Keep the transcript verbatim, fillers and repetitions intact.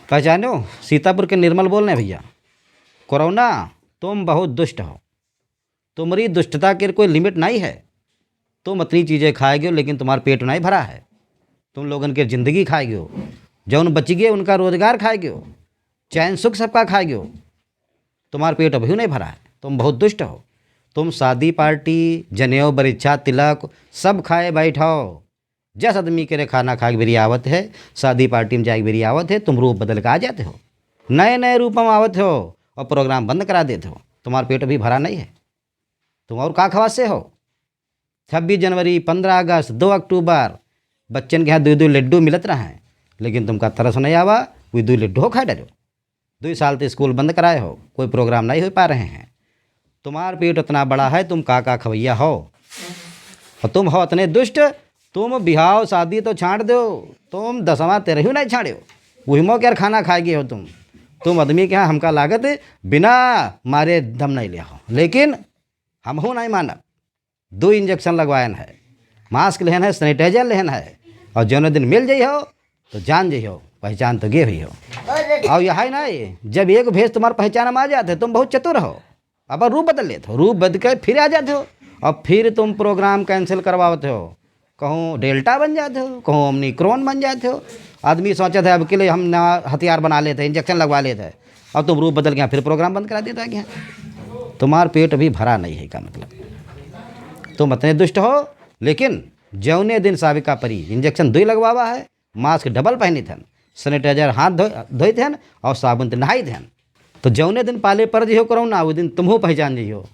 पहचानो, सीतापुर के निर्मल बोल रहे हैं भैया। कोरोना, तुम बहुत दुष्ट हो। तुम्हारी दुष्टता के कोई लिमिट नहीं है। तुम अतनी चीजें खाए गयो, लेकिन तुम्हारा पेट नहीं भरा है। तुम लोगन के जिंदगी खाए गयो, जौन बची गए उनका रोजगार खाए गयो, चैन सुख सबका खाए गयो। तुम्हारा पेट अभी नहीं भरा है, तुम बहुत दुष्ट हो। तुम शादी पार्टी, जनेऊ, बरिच्छा, तिलक सब खाए बैठो। जस आदमी के रे खाना खाए के बेरी आवत है, शादी पार्टी में जाए के बेरी आवत है, तुम रूप बदल के आ जाते हो, नए नए रूप में आवत हो और प्रोग्राम बंद करा देते हो। तुम्हारा पेट अभी भरा नहीं है, तुम और का खवासे हो? छब्बीस जनवरी, पन्द्रह अगस्त, दो अक्टूबर, बच्चन के यहाँ दुई दुई लड्डू मिलत रहे हैं, लेकिन तुमका तरस नहीं आवा, वही दुई लड्डू हो खा डरो। दुई साल तो स्कूल बंद कराए हो, कोई प्रोग्राम नहीं हो पा रहे हैं। तुम्हार पेट उतना बड़ा है, तुम का का खवैया हो, और तुम हो इतने दुष्ट। तुम बिहाव शादी तो छाड़ दो, तुम दसवाँ तेरहवीं नहीं छाड़े हो, वही मौके यार खाना खाए गए हो तुम। तुम आदमी के यहाँ हमका लागत बिना मारे दम नहीं लिया हो, लेकिन हम हो नहीं मानब। दो इंजेक्शन लगवाएन है, मास्क लेहन है, सैनिटाइजर लेहन है, और जौने दिन मिल जाइ हो तो जान जाइ हो, पहचान तो गे हुई हो। और यह है ना, ये जब एक भेष तुम्हार पहचान में आ जाते, तुम बहुत चतुर हो, अब रूप बदल लेते हो, रूप बदल के फिर आ जाते हो, और फिर तुम प्रोग्राम कैंसिल करवाते हो। कहूँ डेल्टा बन जाते हो, कहूँ ओमिक्रॉन बन जाते हो। आदमी सोचत है अब के लिए हम नया हथियार बना लेते हैं, इंजेक्शन लगवा लेते हैं, और तुम रूप बदल के यहाँ फिर प्रोग्राम बंद करा देता है क्या? तुम्हार पेट अभी भरा नहीं है का मतलब, तुम इतने दुष्ट हो। लेकिन जौने दिन साबिका परी इंजेक्शन दुई लगवावा है, मास्क डबल पहनी थन, सैनिटाइजर हाथ धो धोई थन और साबुन ते नहाई थन। तो जौने दिन पाले पर जइहो कोरोना, वो दिन तुमहो पहचान जइहो,